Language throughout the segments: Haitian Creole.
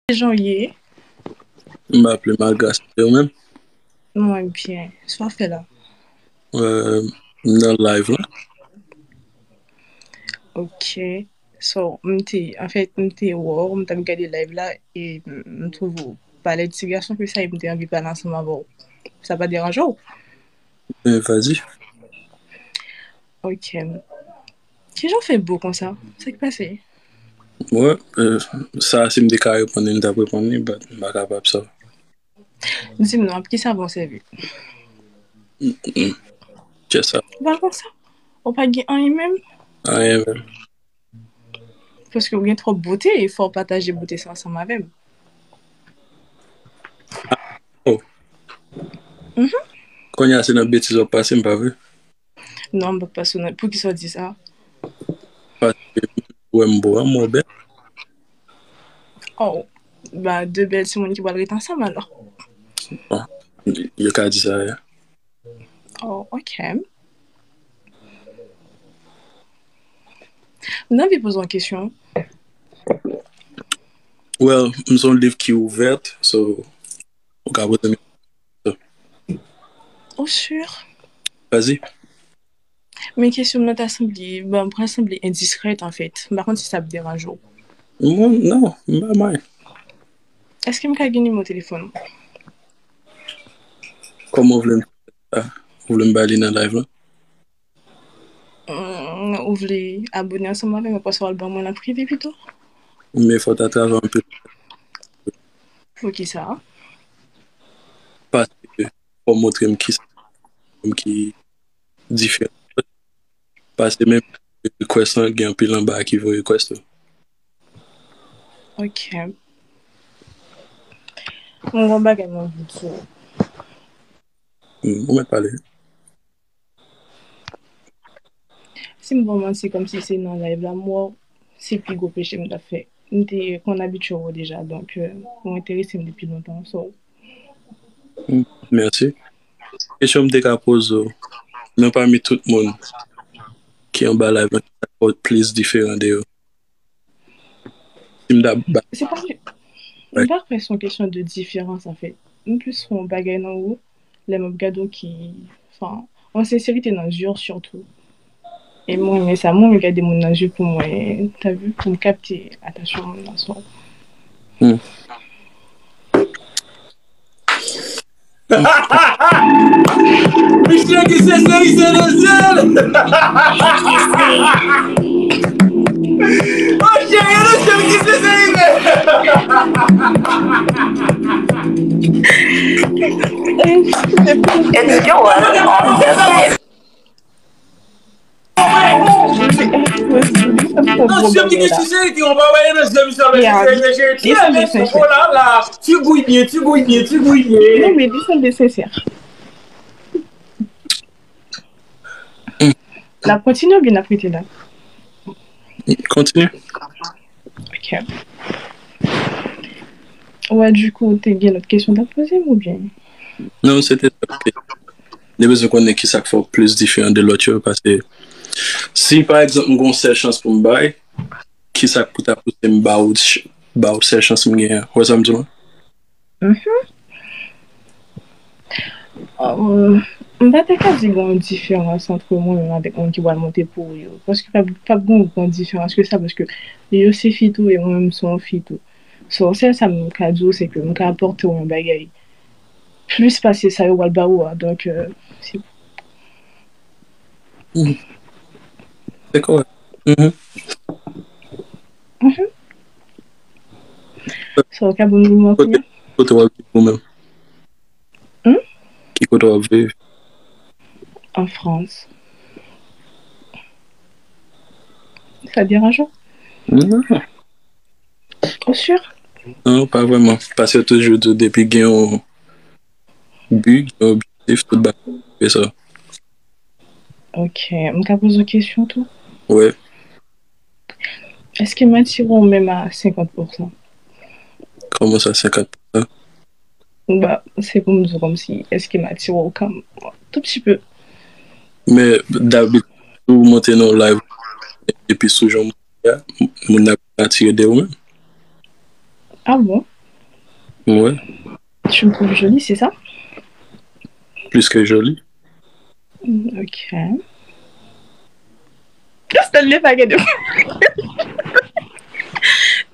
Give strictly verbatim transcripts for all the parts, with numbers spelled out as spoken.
Kijan w ye? M ap plen malgre sa, ou menm? Mwen byen. Sa w ap fè la? Euh, m nan live la. Ok. So, m te, anfèt, m te wè w, m t ap gade live la, e m twouve w pale de ti gason ke sa, e m te anvi pale ansanm avè w. Sa pa deranje w? Ben, vas-y. Ok. Kijan w fè bo konsa? Sa k pase? Mwen, euh, sa, si m te ka reponn li, m t ap reponn li, but m pa kapab sa. Di m non, ak ki savon w sèvi? Just sa. Ou pa konsa? Ou pa gen anyen menm? Anyen menm. Paske ou gen twòp bote, e fò w pataje bote sa ansanm avè m. Oh. Mhm. Kounye a se nan betiz w ap pase m, pa vre? Non, m p ap pase w nan. Poukisa w di sa? Paske ou wè m bo a, m wè w bèl. Oh, ba, de bèl timoun ki pral ret ansanm alò. Bon, yo ka di sa, ya. Oh, ok. M t anvi poze w yon kesyon. Well, m se yon liv ki ouvèt, so, ou ka poze m. Ou sur? Vas-y. Men kesyon m nan ta sanble, bon, pral sanble endiskrèt, anfèt. M pa konn si sa ap deranje w. Mwen, non, m pa may. Èske m ka gen nimewo telefòn ou? Kòman w vle m fè sa? Ou vle m ba li nan live la? Mm, ou vle abone ansanm avè m, apre sa w al ban mwen l an prive pito? Men fò w ta travay anpil. Poukisa? Paske fò w montre m ki, m ki diferan. Paske menm request lan, gen anpil anba a ki voye request ou. Ok. Mwen gen yon bagay mwen anvi di w. Hmm, ou mèt pale. Si m ba w manti kòmsi se nan live la m wè w, se pi gwo peche m t ap fè. M te konn abitye wè w deja, donk, euh, ou enterese m depi lontan. So, Hmm, mèsi. Kesyon m te ka poze w, nan pami tout moun ki anba live la, ki sa k fè w plis diferan de yo? Si m ta ba se pa, m pa kwè se yon kesyon de diferans, anfèt. M plis wè yon bagay nan ou, lè m ap gade w ki, enfin, yon senserite nan zye w sitou. E mwen renmen sa, mwen renmen gade moun nan zye pou mwen, ta vi, pou m kapte atansyon moun nan, so. Hmm. Misye ki seserize nan zye l. Monchè, gen nan zye m ki seserize. It's Joel on the mix. Nan zye m ki gen seserize, ou pa wè nan zye misye ap fè seserize. Ti gouy byen, ti gouy byen, ti gouy byen. Non, men li sanble sensè. N ap kontinye oubyen n ap rete la? Kontinye. Ok. Wè, dikou, ou te gen lòt kesyon w t ap poze m oubyen? Non, se te sa. Li bezwen konnen ki sa k fè w plis diferan de lòt yo, paske si, pa egzanp, m gen yon sèl chans pou m bay, ki sa k pou ta pouse m ba w, ba w sèl chans m genyen an? Ou wè sa m di w la? Mhm. Um, m pa ta ka di gen yon diferans ant mwen menm avèk moun ki pral monte pou ou yo. Paske p ap, p ap gen yon gran diferans ke sa, paske yo se fi tou e mwen menm se yon fi tou. So, sèl sa m ka di w, se ke m ka apòte w yon bagay plis pase sa yo pral ba ou a. Donk, euh, se Mhm. Se kòrèk. Mhm. Mhm. So, ou ka ban m nimewo Kote, kounye a? Kote w ap viv ou menm? Hmm? Ki kote w ap viv? An Frans. Sa deranje w? Non. Ou sur? Non, pa vrèman. Paske toujou di w depi gen yon bi, gen yon objektif, tout bagay se sa. Ok. M ka poze w kesyon tou? Wè. Èske m atire w menm a senkant pousan? Kòman sa, senkant pousan? Ba, se pou m di w kòmsi, èske m atire w kanmenm? Tout ti pe. Men dabitid, si w monte nan yon live, epi sou jan w monte a, moun nan atire de ou menm. Ah bon? Ouais. Tu me trouves jolie, c'est ça? Plus que jolie. Mm, ok. Stanley pa gen de.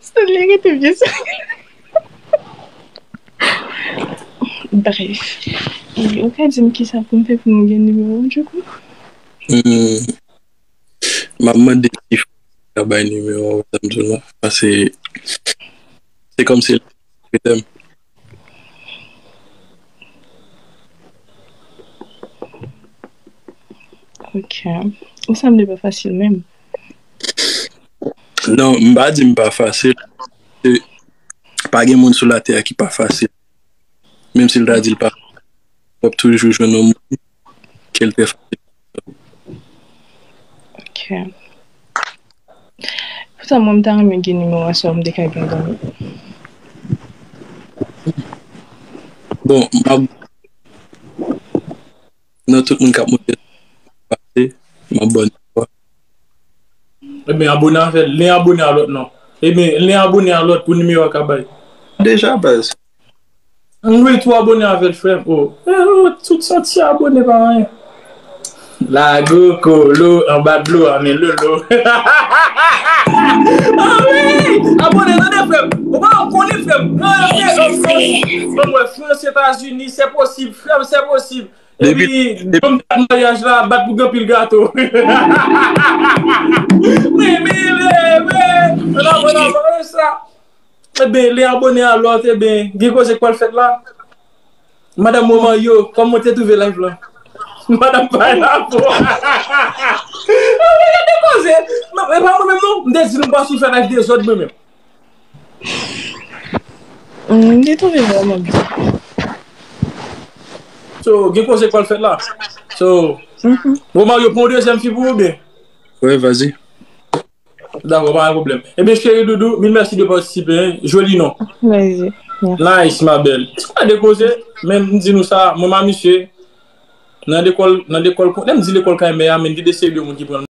Stanley rete byen serye. Bref. E ou ka di m kisa pou m fè pou m gen nimewo w, du coup? Hmm. M ap mande si Frans ka bay nimewo w, sa m di w la. Paske se kòmsi l petè m. Ok. Ou sanble pa fasil menm. Non, m pa di m pa fasil. Se, pa gen moun sou latè a ki pa fasil. Menm si l ta di l pa, w ap toujou jwenn yon moun ke l trè fasil. Ok. Poutan, mwen, m ta renmen gen nimewo a, sa m te ka gen zanmi. Bon, m ap, nan tout moun k ap monte pase, m ap ba w nimewo a. Ebyen, abone avè l. Len abone a lòt non. Ebyen, len abone a lòt pou nimewo a ka bay. Deja, baz. Ann wi, tou abone avè l, frè m. Oh. Eh, oh, tout sa ti abone pa anyen. Lago kolo anba dlo a, men lolo. Ah wi! Abone, tande, frè m. Ou pa konnen, frè m. Non, frè m, frè m. Bon, mwen, Frans, Etazini, se posib, frè m, se posib. Epi, depi, depi, kòm dat maryaj la, bat pou gen pil gato. Wi, wi, wi, wi. Ann abone, ann abone sa. Ebyen, len abone a lòt, ebyen, gen koze k pral fèt la. Madanm Romario, kòman w te twouve live la? Madanm pa la pou. Ann gade koze. Non, e pa mwen menm non. M te di nou pa sou fè live dezòd mwen menm. Mm, m te twouve vrèman byen. So, gen koze k pral fèt la. So, Romario, pran yon dezyèm fi pou ou byen? Wi, vas-y. Dakò, pa gen pwoblèm. Ebyen, cheri doudou, mil mèsi de patisipe, hein. Joli non. Vas-y. Nice, ma belle. Ti pa de koze, men m di nou sa, mwen, ma misye, nan lekòl, nan lekòl, lè m di lekòl K M A, men gen de seri de moun ki pran